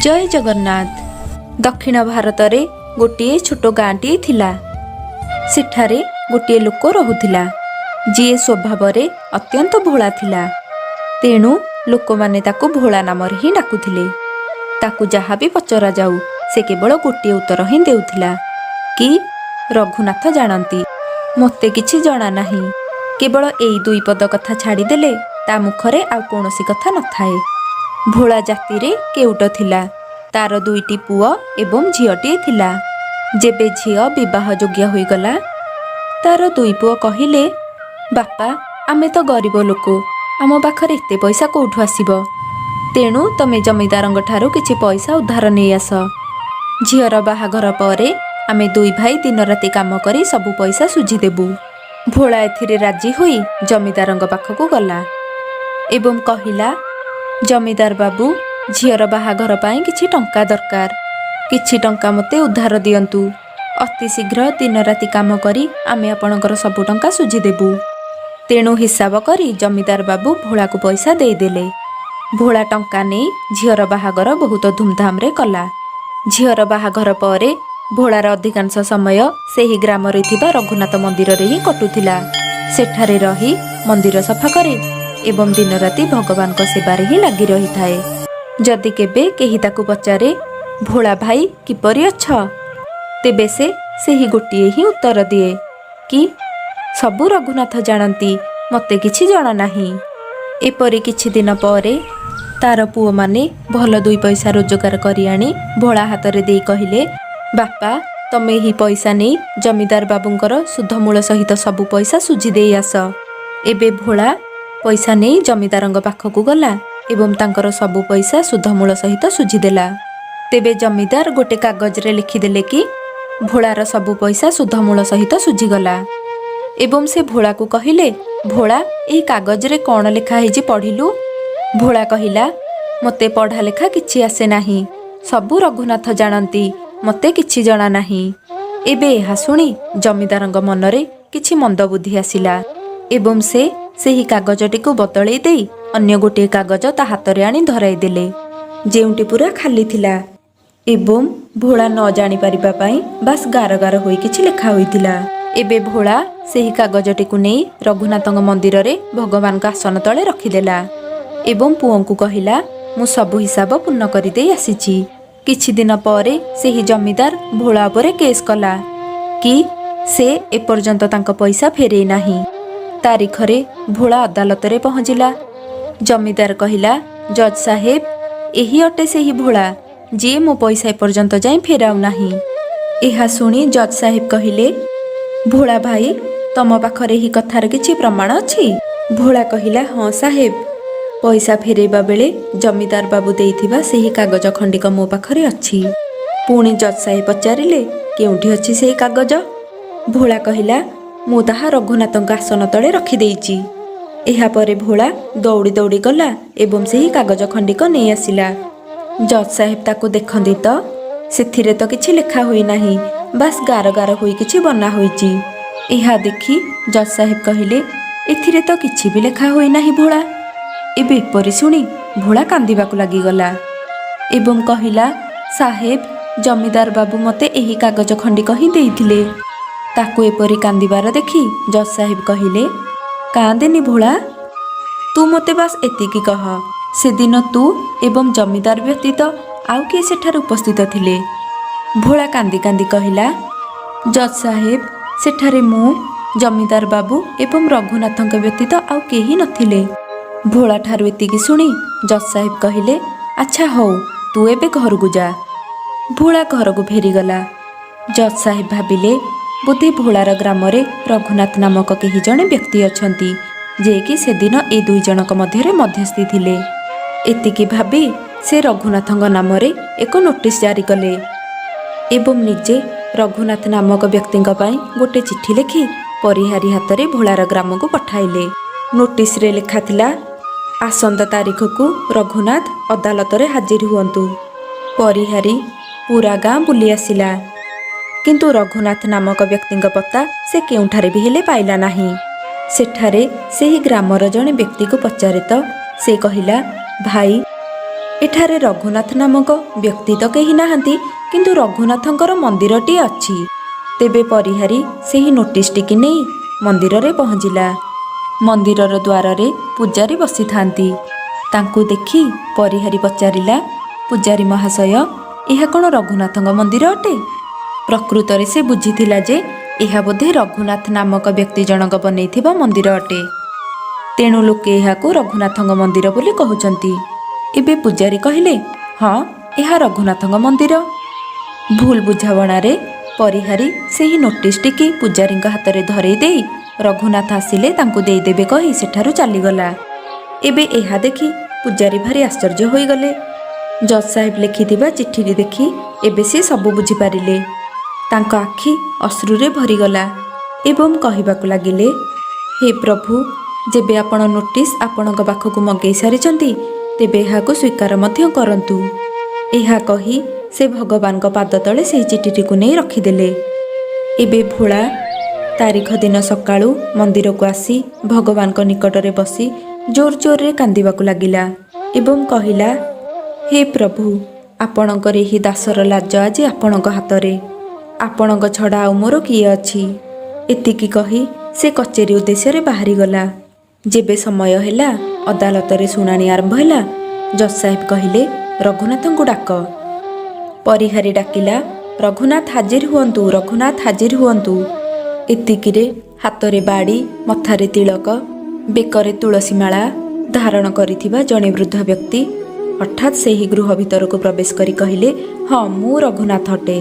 ଜୟ ଜଗନ୍ନାଥ। ଦକ୍ଷିଣ ଭାରତରେ ଗୋଟିଏ ଛୋଟ ଗାଁଟିଏ ଥିଲା। ସେଠାରେ ଗୋଟିଏ ଲୋକ ରହୁଥିଲା, ଯିଏ ସ୍ୱଭାବରେ ଅତ୍ୟନ୍ତ ଭୋଳା ଥିଲା। ତେଣୁ ଲୋକମାନେ ତାକୁ ଭୋଳା ନାମରେ ହିଁ ଡାକୁଥିଲେ। ତାକୁ ଯାହା ବି ପଚରାଯାଉ, ସେ କେବଳ ଗୋଟିଏ ଉତ୍ତର ହିଁ ଦେଉଥିଲା କି "ରଘୁନାଥ ଜାଣନ୍ତି, ମୋତେ କିଛି ଜଣା ନାହିଁ।" କେବଳ ଏଇ ଦୁଇ ପଦ କଥା ଛାଡ଼ିଦେଲେ ତା ମୁଖରେ ଆଉ କୌଣସି କଥା ନଥାଏ। ଭୋଳା ଜାତିରେ କେଉଟ ଥିଲା। ତାର ଦୁଇଟି ପୁଅ ଏବଂ ଝିଅଟିଏ ଥିଲା। ଯେବେ ଝିଅ ବିବାହ ଯୋଗ୍ୟ ହୋଇଗଲା, ତାର ଦୁଇ ପୁଅ କହିଲେ, "ବାପା, ଆମେ ତ ଗରିବ ଲୋକ। ଆମ ପାଖରେ ଏତେ ପଇସା କୋଉଠୁ ଆସିବ? ତେଣୁ ତମେ ଜମିଦାରଙ୍କ ଠାରୁ କିଛି ପଇସା ଉଧାର ନେଇ ଆସ। ଝିଅର ବାହାଘର ପରେ ଆମେ ଦୁଇ ଭାଇ ଦିନରାତି କାମ କରି ସବୁ ପଇସା ଶୁଝିଦେବୁ।" ଭୋଳା ଏଥିରେ ରାଜି ହୋଇ ଜମିଦାରଙ୍କ ପାଖକୁ ଗଲା ଏବଂ କହିଲା, "ଜମିଦାର ବାବୁ, ଝିଅର ବାହାଘର ପାଇଁ କିଛି ଟଙ୍କା ଦରକାର। କିଛି ଟଙ୍କା ମୋତେ ଉଧାର ଦିଅନ୍ତୁ। ଅତି ଶୀଘ୍ର ଦିନରାତି କାମ କରି ଆମେ ଆପଣଙ୍କର ସବୁ ଟଙ୍କା ଶୁଝିଦେବୁ।" ତେଣୁ ହିସାବ କରି ଜମିଦାର ବାବୁ ଭୋଳାକୁ ପଇସା ଦେଇଦେଲେ। ଭୋଳା ଟଙ୍କା ନେଇ ଝିଅର ବାହାଘର ବହୁତ ଧୁମଧାମରେ କଲା। ଝିଅର ବାହାଘର ପରେ ଭୋଳାର ଅଧିକାଂଶ ସମୟ ସେହି ଗ୍ରାମରେ ଥିବା ରଘୁନାଥ ମନ୍ଦିରରେ ହିଁ କଟୁଥିଲା। ସେଠାରେ ରହି ମନ୍ଦିର ସଫା କରେ ଏବଂ ଦିନରାତି ଭଗବାନଙ୍କ ସେବାରେ ହିଁ ଲାଗି ରହିଥାଏ। ଯଦି କେବେ କେହି ତାକୁ ପଚାରେ, "ଭୋଳା ଭାଇ, କିପରି ଅଛ?" ତେବେ ସେ ସେହି ଗୋଟିଏ ହିଁ ଉତ୍ତର ଦିଏ କି "ସବୁ ରଘୁନାଥ ଜାଣନ୍ତି, ମୋତେ କିଛି ଜଣା ନାହିଁ।" ଏପରି କିଛି ଦିନ ପରେ ତାର ପୁଅମାନେ ଭଲ ଦୁଇ ପଇସା ରୋଜଗାର କରି ଆଣି ଭୋଳା ହାତରେ ଦେଇ କହିଲେ, "ବାପା, ତମେ ଏହି ପଇସା ନେଇ ଜମିଦାର ବାବୁଙ୍କର ସୁଧମୂଳ ସହିତ ସବୁ ପଇସା ଶୁଝି ଦେଇ ଆସ।" ଏବେ ଭୋଳା ପଇସା ନେଇ ଜମିଦାରଙ୍କ ପାଖକୁ ଗଲା ଏବଂ ତାଙ୍କର ସବୁ ପଇସା ସୁଧମୂଳ ସହିତ ଶୁଝିଦେଲା। ତେବେ ଜମିଦାର ଗୋଟେ କାଗଜରେ ଲେଖିଦେଲେ କି ଭୋଳାର ସବୁ ପଇସା ସୁଧମୂଳ ସହିତ ଶୁଝିଗଲା ଏବଂ ସେ ଭୋଳାକୁ କହିଲେ, "ଭୋଳା, ଏହି କାଗଜରେ କ'ଣ ଲେଖା ହେଇଛି ପଢ଼ିଲୁ?" ଭୋଳା କହିଲା, "ମୋତେ ପଢ଼ା ଲେଖା କିଛି ଆସେ ନାହିଁ। ସବୁ ରଘୁନାଥ ଜାଣନ୍ତି, ମୋତେ କିଛି ଜଣା ନାହିଁ।" ଏବେ ଏହା ଶୁଣି ଜମିଦାରଙ୍କ ମନରେ କିଛି ମନ୍ଦ ବୁଦ୍ଧି ଆସିଲା ଏବଂ ସେ ସେହି କାଗଜଟିକୁ ବଦଳେଇ ଦେଇ ଅନ୍ୟ ଗୋଟିଏ କାଗଜ ତା ହାତରେ ଆଣି ଧରାଇ ଦେଲେ, ଯେଉଁଟି ପୁରା ଖାଲି ଥିଲା ଏବଂ ଭୋଳା ନ ଜାଣିପାରିବା ପାଇଁ ବାସ୍ ଗାର ଗାର ହୋଇ କିଛି ଲେଖା ହୋଇଥିଲା। ଏବେ ଭୋଳା ସେହି କାଗଜଟିକୁ ନେଇ ରଘୁନାଥଙ୍କ ମନ୍ଦିରରେ ଭଗବାନଙ୍କ ଆସନ ତଳେ ରଖିଦେଲା ଏବଂ ପୁଅଙ୍କୁ କହିଲା, "ମୁଁ ସବୁ ହିସାବ ପୂର୍ଣ୍ଣ କରିଦେଇ ଆସିଛି।" କିଛି ଦିନ ପରେ ସେହି ଜମିଦାର ଭୋଳା ଉପରେ କେସ୍ କଲା କି ସେ ଏପର୍ଯ୍ୟନ୍ତ ତାଙ୍କ ପଇସା ଫେରେଇ ନାହିଁ। ତାରିଖରେ ଭୋଳା ଅଦାଲତରେ ପହଞ୍ଚିଲା। ଜମିଦାର କହିଲା, "ଜଜ୍ ସାହେବ, ଏହି ଅଟେ ସେହି ଭୋଳା, ଯିଏ ମୋ ପଇସା ଏପର୍ଯ୍ୟନ୍ତ ଯାଏଁ ଫେରାଉ ନାହିଁ।" ଏହା ଶୁଣି ଜଜ୍ ସାହେବ କହିଲେ, "ଭୋଳା ଭାଇ, ତମ ପାଖରେ ଏହି କଥାର କିଛି ପ୍ରମାଣ ଅଛି?" ଭୋଳା କହିଲା, "ହଁ ସାହେବ, ପଇସା ଫେରାଇବା ବେଳେ ଜମିଦାର ବାବୁ ଦେଇଥିବା ସେହି କାଗଜ ଖଣ୍ଡିକ ମୋ ପାଖରେ ଅଛି।" ପୁଣି ଜଜ୍ ସାହେବ ପଚାରିଲେ, "କେଉଁଠି ଅଛି ସେହି କାଗଜ?" ଭୋଳା କହିଲା, "ମୁଁ ତାହା ରଘୁନାଥଙ୍କ ଆସନ ତଳେ ରଖିଦେଇଛି।" ଏହାପରେ ଭୋଳା ଦୌଡ଼ି ଦୌଡ଼ି ଗଲା ଏବଂ ସେହି କାଗଜ ଖଣ୍ଡିକ ନେଇ ଆସିଲା। ଜଜ୍ ସାହେବ ତାକୁ ଦେଖନ୍ତି ତ ସେଥିରେ ତ କିଛି ଲେଖା ହୋଇନାହିଁ, ବାସ୍ ଗାର ଗାର ହୋଇ କିଛି ବନା ହୋଇଛି। ଏହା ଦେଖି ଜଜ୍ ସାହେବ କହିଲେ, "ଏଥିରେ ତ କିଛି ବି ଲେଖା ହୋଇନାହିଁ, ଭୋଳା।" ଏବେ ଏପରି ଶୁଣି ଭୋଳା କାନ୍ଦିବାକୁ ଲାଗିଗଲା ଏବଂ କହିଲା, "ସାହେବ, ଜମିଦାର ବାବୁ ମୋତେ ଏହି କାଗଜ ଖଣ୍ଡିକ ହିଁ ଦେଇଥିଲେ।" ତାକୁ ଏପରି କାନ୍ଦିବାର ଦେଖି ଜଜ୍ ସାହେବ କହିଲେ, "କାନ୍ଦେନି ଭୋଳା। ତୁ ମୋତେ ବାସ୍ ଏତିକି କହ, ସେଦିନ ତୁ ଏବଂ ଜମିଦାର ବ୍ୟତୀତ ଆଉ କିଏ ସେଠାରେ ଉପସ୍ଥିତ ଥିଲେ?" ଭୋଳା କାନ୍ଦି କାନ୍ଦି କହିଲା, "ଜଜ୍ ସାହେବ, ସେଠାରେ ମୁଁ, ଜମିଦାର ବାବୁ ଏବଂ ରଘୁନାଥଙ୍କ ବ୍ୟତୀତ ଆଉ କେହି ନଥିଲେ।" ଭୋଳା ଠାରୁ ଏତିକି ଶୁଣି ଜଜ୍ ସାହେବ କହିଲେ, "ଆଚ୍ଛା ହଉ, ତୁ ଏବେ ଘରକୁ ଯା।" ଭୋଳା ଘରକୁ ଫେରିଗଲା। ଜଜ୍ ସାହେବ ଭାବିଲେ, ବୋଧେ ଭୋଳାର ଗ୍ରାମରେ ରଘୁନାଥ ନାମକ କେହି ଜଣେ ବ୍ୟକ୍ତି ଅଛନ୍ତି, ଯିଏକି ସେଦିନ ଏ ଦୁଇ ଜଣଙ୍କ ମଧ୍ୟରେ ମଧ୍ୟସ୍ଥି ଥିଲେ। ଏତିକି ଭାବି ସେ ରଘୁନାଥଙ୍କ ନାମରେ ଏକ ନୋଟିସ୍ ଜାରି କଲେ ଏବଂ ନିଜେ ରଘୁନାଥ ନାମକ ବ୍ୟକ୍ତିଙ୍କ ପାଇଁ ଗୋଟେ ଚିଠି ଲେଖି ପରିହାରୀ ହାତରେ ଭୋଳାର ଗ୍ରାମକୁ ପଠାଇଲେ। ନୋଟିସରେ ଲେଖାଥିଲା, ଆସନ୍ତା ତାରିଖକୁ ରଘୁନାଥ ଅଦାଲତରେ ହାଜିର ହୁଅନ୍ତୁ। ପରିହାରୀ ପୁରା ଗାଁ ବୁଲି ଆସିଲା, କିନ୍ତୁ ରଘୁନାଥ ନାମକ ବ୍ୟକ୍ତିଙ୍କ ପତ୍ତା ସେ କେଉଁଠାରେ ବି ହେଲେ ପାଇଲା ନାହିଁ। ସେଠାରେ ସେହି ଗ୍ରାମର ଜଣେ ବ୍ୟକ୍ତିକୁ ପଚାରେ ତ ସେ କହିଲା, "ଭାଇ, ଏଠାରେ ରଘୁନାଥ ନାମକ ବ୍ୟକ୍ତି ତ କେହି ନାହାନ୍ତି, କିନ୍ତୁ ରଘୁନାଥଙ୍କର ମନ୍ଦିରଟିଏ ଅଛି। ତେବେ ପରିହାରୀ ସେହି ନୋଟିସଟିକି ନେଇ ମନ୍ଦିରରେ ପହଞ୍ଚିଲା। ମନ୍ଦିରର ଦ୍ୱାରରେ ପୂଜାରୀ ବସିଥାନ୍ତି। ତାଙ୍କୁ ଦେଖି ପରିହାରୀ ପଚାରିଲା, ପୂଜାରୀ ମହାଶୟ, ଏହା କ'ଣ ରଘୁନାଥଙ୍କ ମନ୍ଦିର ଅଟେ? ପ୍ରକୃତରେ ସେ ବୁଝିଥିଲା ଯେ ଏହା ବୋଧେ ରଘୁନାଥ ନାମକ ବ୍ୟକ୍ତି ଜଣକ ବନେଇଥିବା ମନ୍ଦିର ଅଟେ, ତେଣୁ ଲୋକେ ଏହାକୁ ରଘୁନାଥଙ୍କ ମନ୍ଦିର ବୋଲି କହୁଛନ୍ତି। ଏବେ ପୂଜାରୀ କହିଲେ, ହଁ, ଏହା ରଘୁନାଥଙ୍କ ମନ୍ଦିର। ଭୁଲ ବୁଝାମଣାରେ ପରିହାରୀ ସେହି ନୋଟିସଟିକି ପୂଜାରୀଙ୍କ ହାତରେ ଧରେଇ ଦେଇ ରଘୁନାଥ ଆସିଲେ ତାଙ୍କୁ ଦେଇଦେବେ କହି ସେଠାରୁ ଚାଲିଗଲା। ଏବେ ଏହା ଦେଖି ପୂଜାରୀ ଭାରି ଆଶ୍ଚର୍ଯ୍ୟ ହୋଇଗଲେ। ଜଜ୍ ସାହେବ ଲେଖିଥିବା ଚିଠିଟି ଦେଖି ଏବେ ସେ ସବୁ ବୁଝିପାରିଲେ। ତାଙ୍କ ଆଖି ଅଶ୍ରୁରେ ଭରିଗଲା ଏବଂ କହିବାକୁ ଲାଗିଲେ, ହେ ପ୍ରଭୁ, ଯେବେ ଆପଣ ନୋଟିସ୍ ଆପଣଙ୍କ ପାଖକୁ ମଗେଇ ସାରିଛନ୍ତି, ତେବେ ଏହାକୁ ସ୍ୱୀକାର ମଧ୍ୟ କରନ୍ତୁ। ଏହା କହି ସେ ଭଗବାନଙ୍କ ପାଦ ତଳେ ସେହି ଚିଠିଟିକୁ ନେଇ ରଖିଦେଲେ। ଏବେ ଭୋଳା ତାରିଖ ଦିନ ସକାଳୁ ମନ୍ଦିରକୁ ଆସି ଭଗବାନଙ୍କ ନିକଟରେ ବସି ଜୋର ଜୋରରେ କାନ୍ଦିବାକୁ ଲାଗିଲା ଏବଂ କହିଲା, ହେ ପ୍ରଭୁ, ଆପଣଙ୍କର ଏହି ଦାସର ଲାଜ ଆଜି ଆପଣଙ୍କ ହାତରେ। ଆପଣଙ୍କ ଛଡ଼ା ଆଉ ମୋର କିଏ ଅଛି? ଏତିକି କହି ସେ କଚେରୀ ଉଦ୍ଦେଶ୍ୟରେ ବାହାରିଗଲା। ଯେବେ ସମୟ ହେଲା, ଅଦାଲତରେ ଶୁଣାଣି ଆରମ୍ଭ ହେଲା। ଜଜ୍ ସାହେବ କହିଲେ, ରଘୁନାଥଙ୍କୁ ଡାକ। ପରିହାରୀ ଡାକିଲା, ରଘୁନାଥ ହାଜିର ହୁଅନ୍ତୁ, ରଘୁନାଥ ହାଜିର ହୁଅନ୍ତୁ। ଏତିକିରେ ହାତରେ ବାଡ଼ି, ମଥାରେ ତିଳକ, ବେକରେ ତୁଳସୀ ମାଳା ଧାରଣ କରିଥିବା ଜଣେ ବୃଦ୍ଧ ବ୍ୟକ୍ତି ହଠାତ୍ ସେହି ଗୃହ ଭିତରକୁ ପ୍ରବେଶ କରି କହିଲେ, ହଁ, ମୁଁ ରଘୁନାଥ ଅଟେ।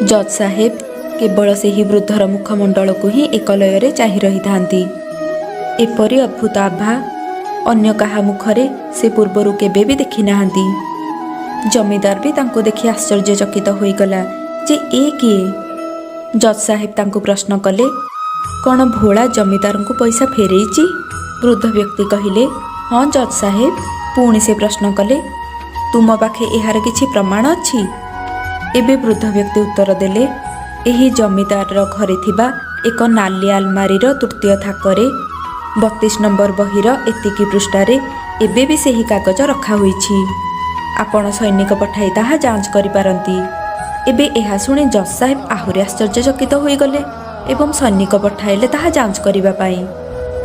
ଜଜ୍ ସାହେବ କେବଳ ସେହି ବୃଦ୍ଧର ମୁଖମଣ୍ଡଳକୁ ହିଁ ଏକଲୟରେ ଚାହିଁ ରହିଥାନ୍ତି। ଏପରି ଅଦ୍ଭୁତ ଆଭା ଅନ୍ୟ କାହା ମୁଖରେ ସେ ପୂର୍ବରୁ କେବେ ବି ଦେଖିନାହାନ୍ତି। ଜମିଦାର ବି ତାଙ୍କୁ ଦେଖି ଆଶ୍ଚର୍ଯ୍ୟଚକିତ ହୋଇଗଲା ଯେ ଏ କିଏ? ଜଜ୍ ସାହେବ ତାଙ୍କୁ ପ୍ରଶ୍ନ କଲେ, କ'ଣ ଭୋଳା ଜମିଦାରଙ୍କୁ ପଇସା ଫେରେଇଛି? ବୃଦ୍ଧ ବ୍ୟକ୍ତି କହିଲେ, ହଁ ଜଜ୍ ସାହେବ। ପୁଣି ସେ ପ୍ରଶ୍ନ କଲେ, ତୁମ ପାଖେ ଏହାର କିଛି ପ୍ରମାଣ ଅଛି? ଏବେ ବୃଦ୍ଧ ବ୍ୟକ୍ତି ଉତ୍ତର ଦେଲେ, ଏହି ଜମିଦାରର ଘରେ ଥିବା ଏକ ନାଲି ଆଲମାରିର ତୃତୀୟ ଥାକରେ 32 ନମ୍ବର ବହିର ଏତିକି ପୃଷ୍ଠାରେ ଏବେ ବି ସେହି କାଗଜ ରଖାହୋଇଛି। ଆପଣ ସୈନିକ ପଠାଇ ତାହା ଯାଞ୍ଚ କରିପାରନ୍ତି। ଏବେ ଏହା ଶୁଣି ଜଜ୍ ସାହେବ ଆହୁରି ଆଶ୍ଚର୍ଯ୍ୟଚକିତ ହୋଇଗଲେ ଏବଂ ସୈନିକ ପଠାଇଲେ ତାହା ଯାଞ୍ଚ କରିବା ପାଇଁ।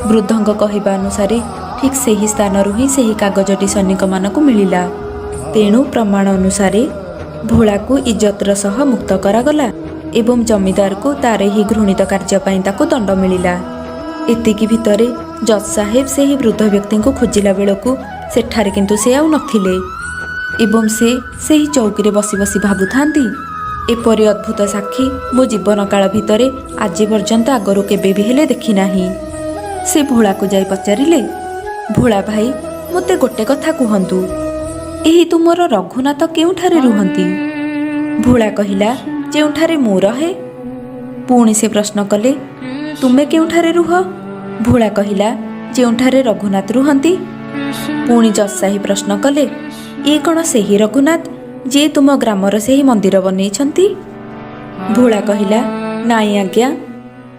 ବୃଦ୍ଧଙ୍କ କହିବା ଅନୁସାରେ ଠିକ୍ ସେହି ସ୍ଥାନରୁ ହିଁ ସେହି କାଗଜଟି ସୈନିକମାନଙ୍କୁ ମିଳିଲା। ତେଣୁ ପ୍ରମାଣ ଅନୁସାରେ ଭୋଳାକୁ ଇଜ୍ଜତର ସହ ମୁକ୍ତ କରାଗଲା ଏବଂ ଜମିଦାରକୁ ତାର ଏହି ଘୃଣିତ କାର୍ଯ୍ୟ ପାଇଁ ତାକୁ ଦଣ୍ଡ ମିଳିଲା। ଏତିକି ଭିତରେ ଜଜ୍ ସାହେବ ସେହି ବୃଦ୍ଧ ବ୍ୟକ୍ତିଙ୍କୁ ଖୋଜିଲା ବେଳକୁ ସେଠାରେ କିନ୍ତୁ ସେ ଆଉ ନଥିଲେ ଏବଂ ସେ ସେହି ଚୌକିରେ ବସି ବସି ଭାବୁଥାନ୍ତି, ଏପରି ଅଦ୍ଭୁତ ସାକ୍ଷୀ ମୋ ଜୀବନ କାଳ ଭିତରେ ଆଜି ପର୍ଯ୍ୟନ୍ତ ଆଗରୁ କେବେ ବି ହେଲେ ଦେଖିନାହିଁ। ସେ ଭୋଳାକୁ ଯାଇ ପଚାରିଲେ, ଭୋଳା ଭାଇ, ମୋତେ ଗୋଟେ କଥା କୁହନ୍ତୁ, ଏହି ତୁମର ରଘୁନାଥ କେଉଁଠାରେ ରୁହନ୍ତି? ଭୋଳା କହିଲା, ଯେଉଁଠାରେ ମୁଁ ରହେ। ପୁଣି ସେ ପ୍ରଶ୍ନ କଲେ, ତୁମେ କେଉଁଠାରେ ରୁହ? ଭୋଳା କହିଲା, ଯେଉଁଠାରେ ରଘୁନାଥ ରୁହନ୍ତି। ପୁଣି ଜଜ୍ ସାହେବ ପ୍ରଶ୍ନ କଲେ, ଇଏ କ'ଣ ସେହି ରଘୁନାଥ ଯିଏ ତୁମ ଗ୍ରାମର ସେହି ମନ୍ଦିର ବନେଇଛନ୍ତି? ଭୋଳା କହିଲା, ନାଇଁ ଆଜ୍ଞା,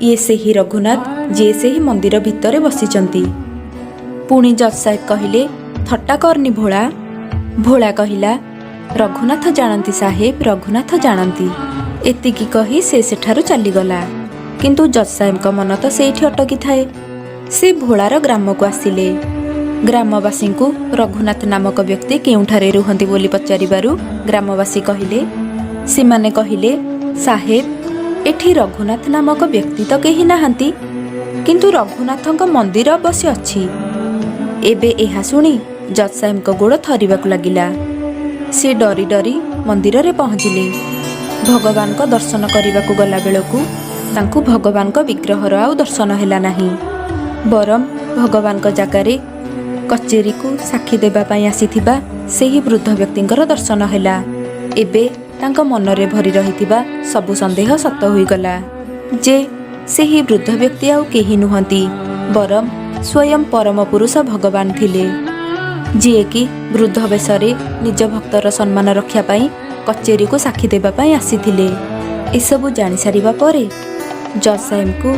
ଇଏ ସେହି ରଘୁନାଥ ଯିଏ ସେହି ମନ୍ଦିର ଭିତରେ ବସିଛନ୍ତି। ପୁଣି ଜଜ୍ ସାହେବ କହିଲେ, ଥଟ୍ଟା କରନି ଭୋଳା। ଭୋଳା କହିଲା, ରଘୁନାଥ ଜାଣନ୍ତି ସାହେବ, ରଘୁନାଥ ଜାଣନ୍ତି। ଏତିକି କହି ସେ ସେଠାରୁ ଚାଲିଗଲା। କିନ୍ତୁ ଜଜ୍ ସାହେବଙ୍କ ମନ ତ ସେଇଠି ଅଟକି ଥାଏ। ସେ ଭୋଳାର ଗ୍ରାମକୁ ଆସିଲେ। ଗ୍ରାମବାସୀଙ୍କୁ ରଘୁନାଥ ନାମକ ବ୍ୟକ୍ତି କେଉଁଠାରେ ରୁହନ୍ତି ବୋଲି ପଚାରିବାରୁ ଗ୍ରାମବାସୀ କହିଲେ, ସେମାନେ କହିଲେ, ସାହେବ, ଏଠି ରଘୁନାଥ ନାମକ ବ୍ୟକ୍ତି ତ କେହି ନାହାନ୍ତି, କିନ୍ତୁ ରଘୁନାଥଙ୍କ ମନ୍ଦିର ଅବଶ୍ୟ ଅଛି। ଏବେ ଏହା ଶୁଣି ଜଜ୍ ସାହେବଙ୍କ ଗୋଡ଼ ଥରିବାକୁ ଲାଗିଲା। ସେ ଡରି ଡରି ମନ୍ଦିରରେ ପହଞ୍ଚିଲେ। ଭଗବାନଙ୍କ ଦର୍ଶନ କରିବାକୁ ଗଲା ବେଳକୁ ତାଙ୍କୁ ଭଗବାନଙ୍କ ବିଗ୍ରହର ଆଉ ଦର୍ଶନ ହେଲା ନାହିଁ, ବରଂ ଭଗବାନଙ୍କ ଜାଗାରେ କଚେରୀକୁ ସାକ୍ଷୀ ଦେବା ପାଇଁ ଆସିଥିବା ସେହି ବୃଦ୍ଧ ବ୍ୟକ୍ତିଙ୍କର ଦର୍ଶନ ହେଲା। ଏବେ ତାଙ୍କ ମନରେ ଭରି ରହିଥିବା ସବୁ ସନ୍ଦେହ ସତ ହୋଇଗଲା ଯେ ସେହି ବୃଦ୍ଧ ବ୍ୟକ୍ତି ଆଉ କେହି ନୁହନ୍ତି, ବରଂ ସ୍ୱୟଂ ପରମ ପୁରୁଷ ଭଗବାନ ଥିଲେ, ଯିଏକି ବୃଦ୍ଧ ବେଶରେ ନିଜ ଭକ୍ତର ସମ୍ମାନ ରକ୍ଷା ପାଇଁ କଚେରୀକୁ ସାକ୍ଷୀ ଦେବା ପାଇଁ ଆସିଥିଲେ। ଏସବୁ ଜାଣିସାରିବା ପରେ ଜଜ୍ ସାହେବଙ୍କୁ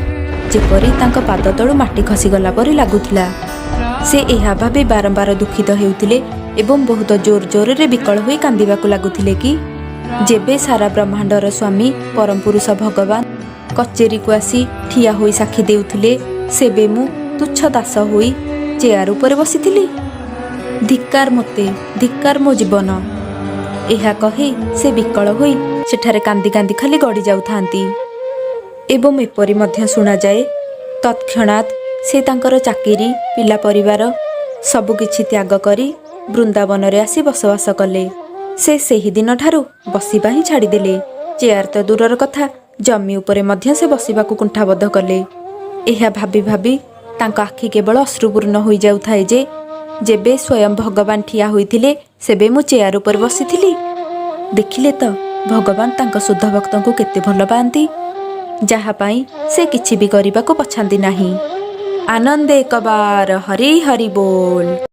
ଯେପରି ତାଙ୍କ ପାଦ ତଳୁ ମାଟି ଖସିଗଲା ପରି ଲାଗୁଥିଲା। ସେ ଏହା ଭାବି ବାରମ୍ବାର ଦୁଃଖିତ ହେଉଥିଲେ ଏବଂ ବହୁତ ଜୋର ଜୋରରେ ବିକଳ ହୋଇ କାନ୍ଦିବାକୁ ଲାଗୁଥିଲେ କି, ଯେବେ ସାରା ବ୍ରହ୍ମାଣ୍ଡର ସ୍ୱାମୀ ପରମପୁରୁଷ ଭଗବାନ କଚେରୀକୁ ଆସି ଠିଆ ହୋଇ ସାକ୍ଷୀ ଦେଉଥିଲେ, ସେବେ ମୁଁ ତୁଚ୍ଛ ଦାସ ହୋଇ ଚେୟାର ଉପରେ ବସିଥିଲି। ଧିକ୍କାର ମୋତେ, ଧିକ୍କାର ମୋ ଜୀବନ। ଏହା କହି ସେ ବିକଳ ହୋଇ ସେଠାରେ କାନ୍ଦି କାନ୍ଦି ଖାଲି ଗଡ଼ି ଯାଉଥାନ୍ତି। ଏବଂ ଏପରି ମଧ୍ୟ ଶୁଣାଯାଏ, ତତ୍କ୍ଷଣାତ୍ ସେ ତାଙ୍କର ଚାକିରି, ପିଲା, ପରିବାର ସବୁକିଛି ତ୍ୟାଗ କରି ବୃନ୍ଦାବନରେ ଆସି ବସବାସ କଲେ। ସେ ସେହି ଦିନଠାରୁ ବସିବା ହିଁ ଛାଡ଼ିଦେଲେ। ଚେୟାର ତ ଦୂରର କଥା, ଜମି ଉପରେ ମଧ୍ୟ ସେ ବସିବାକୁ କୁଣ୍ଠାବୋଧ କଲେ। ଏହା ଭାବି ଭାବି ତାଙ୍କ ଆଖି କେବଳ ଅଶ୍ରୁପୂର୍ଣ୍ଣ ହୋଇଯାଉଥାଏ ଯେ, ଯେବେ ସ୍ୱୟଂ ଭଗବାନ ଠିଆ ହୋଇଥିଲେ, ସେବେ ମୁଁ ଚେୟାର ଉପରେ ବସିଥିଲି। ଦେଖିଲେ ତ, ଭଗବାନ ତାଙ୍କ ଶୁଦ୍ଧ ଭକ୍ତଙ୍କୁ କେତେ ଭଲ ପାଆନ୍ତି, ଯାହା ପାଇଁ ସେ କିଛି ବି କରିବାକୁ ପଛାନ୍ତି ନାହିଁ। ଆନନ୍ଦେ ଏକବାର ହରି ହରି ବୋଲ।